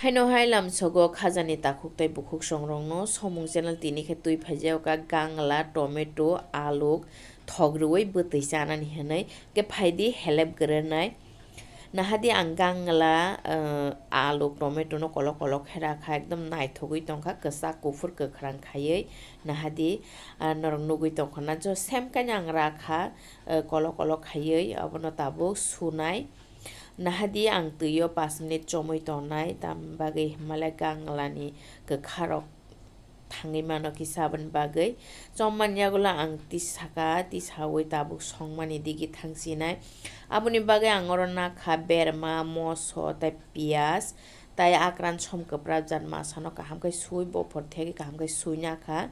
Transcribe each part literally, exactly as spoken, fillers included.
Haino hai lamsogo khajani takhuk tei bukhuk songrokno somung channel tini khe twi phaijak kha gangla, tomato, aluk thok rwui bwtwi chanani hinwi khe phaidi helep gwnai. Nahadi ang gangla, eh, aluk, tomato no kolok kolok khe rakha, ekdom naithogwi tongkha, kwchak, kuphur, kwkhwrang khaiwi. Nahadi, ah, norok nugwi tongkha na, jo same kaino ang rakha, eh, kolok kolok khaiwi, abono tabuk sunai. Nahadi ang twi o pash minute chomwi tongnai, tam bagwi hwnmale ganglani kwkharok thangwi mano kisa aboni bagwi. Chomani yagulo ang tisaka, tisawi tabuk songmani digi thangsinai. Aboni bagwi ang oro nakha berma, moso tei piyaj, tei akran som kwprap jat masano kaham khe sui bophor thegwi kaham khe sui nakha.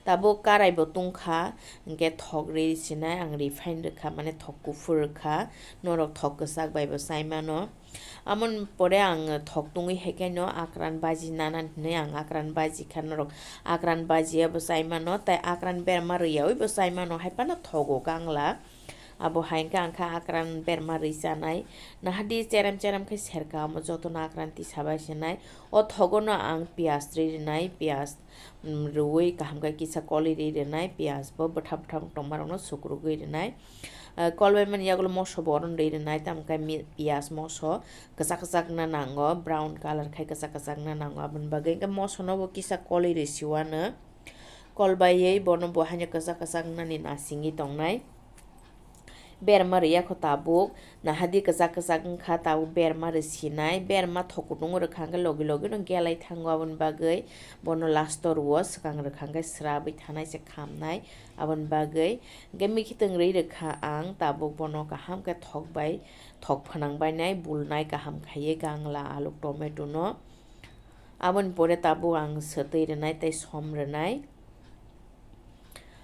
Tabuk karai bo tungkha, hwnkhe thok ri sinai ang refine rwkha, mane thok kuphur rwkha, norok thok kwchak bai bo chai mano. Amoni pore ang thok tungwi hai khe no akran baji nana hinwi ang akran baji kha, norok akran baji abo chai mano, tei akran berma rwyawi bo chai mano, hai phano thogo gangla. Abo hai khe ang kha akran berma rwi chanai. Nahadi cherem cherem khe serka omo jotono akran tisa bai sinai. O thogo no ang piyaj rwi rwnai, piyaj, mm, rwui kaham khe kisa kolwi rwi rwnai, piyaj bo bwtha bwtha tongma rokno sukrugwi rwnai. Ah, kolbai mani yagulo moso bo oro rwi rwnai, tamo khe mi-, piyaj moso kwchak kwchak na nango, brown colour khai kwchak kwchak na nango, aboni bagwi hwnkhe moso no bo kisa kolwi rwi siwano. Kolbaiwi bono bo haino kwchak kwchak nani nasingwi tongnai. Berma rwya kho tabuk, nahadi kwchak kwchak wngkha, tabuk berma rwsinai, berma thok kutung rwkha hwnkhe logi logi no gelai thango, aboni bagwi bono last o rwo, swkang rwkha hwnkhe srabwi thanai se khamnai, aboni bagwi hwnkhe mikitwng rwi rwkha ang, tabuk bono kaham khe thok bai, thok phnang bainai, bulnai kaham khaiwi gangla, aluk, tomato no. Aboni pore tabuk ang swtwi rwnai tei som rwnai.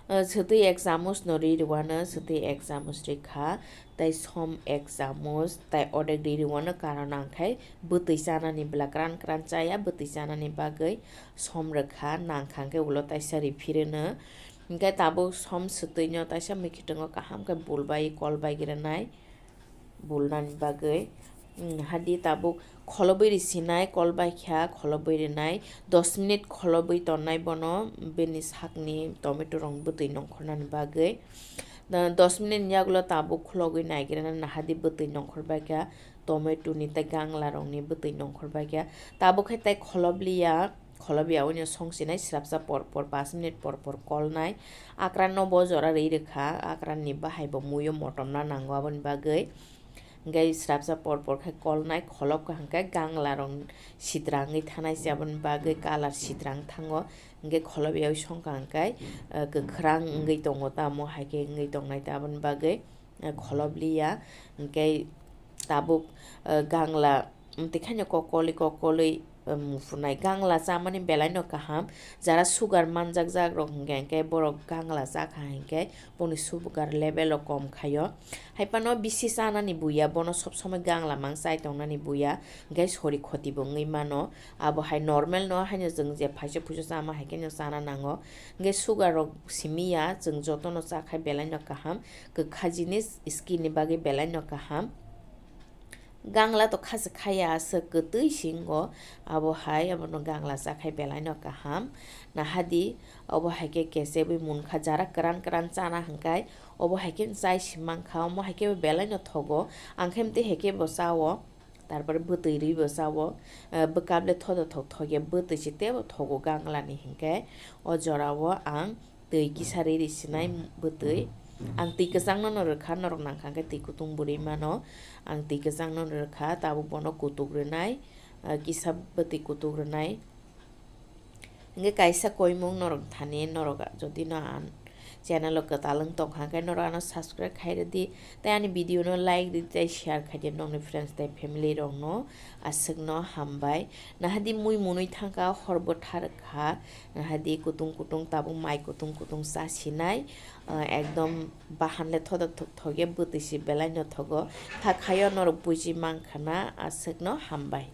Ah, swtwi ek chamuch no ri rwano, swtwi ek chamuch ri kha, tei som ek chamuch, tei odek ri rwano, karon ang khai bwtwi chanani bwla kran kran chaya, bwtwi chanani bagwi som rwkha, nangkha hwnkhe ulo taisa ri phirino. Hwnkhe tabuk som swtwi no taisa mikitwng o kaham khe bulbai kolbai rwnai. Bulnani bagwi, mm, hadi tabuk kholobwi risinai, kolbai kha kholobwi rinai, dos minute kholobwi tonnai bono, bini sakni tomato rok bwtwi nongkhornani bagwi. Da-, dos minute ni yagulo tabuk khulogwi naigrana, nahadi bwtwi nongkhorbai kha, tomato ni tei gangla rokni bwtwi nongkhorbai kha, tabuk khe tei kholobliya. Kholobya wngya songsinai srapsa por por, pash minute por por kolnai. Akran no bo jora rwi rwkha, akran ni bahai bo muiyo motom na nango, aboni bagwi. Hwnkhe srapsa por por khe kolnai, kholobkha hwnkhe gangla rok sitra wngwi thanai se, aboni bagwi colour sitra wng thango. Hwnkhe kholobya wi songkha hwnkhe, eh, kwkhwrang wngwi tongo, tamo hai khe wngwi tongnai ta, aboni bagwi. Eh, kholobliya, hwnkhe tabuk, eh, gangla, mm, tei khaino kokolwi kokolwi, eh, muphunai. Gangla chamani belaino kaham, jara sugar manjakjak rok hwnkhe, hwnkhe borok gangla chakha hwnkhe boni sugar level o kom khaio. Haiphano bisi chanani buya, bono sob somoi gangla mang chai tongnani buya, hwnkhe sori khoti bo wngwi mano. Abo hai normal no, haino chwng je phaisa phuisa chama hai khe no chana nango. Hwnkhe sugar rok simi ya, chwng jotono cha khai belai no kaham. Kwkha jinis skin ni bagwi belai no kaham. Gangla to kha se khaya, aswk kwtwi singo, abo hai abono gangla cha khai belai no kaham. Nahadi, obo hai khe kesebwi munkha, jara kwran kwran chana hwnkhe, obo hai khe chai si mankha, omo hai khe belai no thogo, ang khe mtwi hai khe bo chao. Tarpore bwtwi rwi bo chao, eh, bwkap le thodo thok thok ya, bwtwi se teibo thogo gangla ni hinkhe. O jora o ang twi kisa rwi rwi sinai bwtwi. Ang twi kwchang no no rwkha, norok nangkha khe twi kutung bo rwi mano. Ang twi kwchang no no rwkha, tabuk bono kutuk rwnai, eh, kisa bwtwi kutuk rwnai. Hingke kaisa koimung norok thani, norok jodi no ang channel o kwtal wng tong kha, hingke norok ano subscribe khai rwdi, tei ani video no like rwdi, tei share khai di nokni friends tei family rok no. Aswk no hambai. Nahadi mui munui thangkha, hor bwtha rwkha, nahadi kutung kutung tabuk mai kutung kutung cha sinai, ah, ekdom bahan le thodo thok thok ya, bwtwi se belai no thogo. Hakhayo norok buji mankha na, aswk no hambai.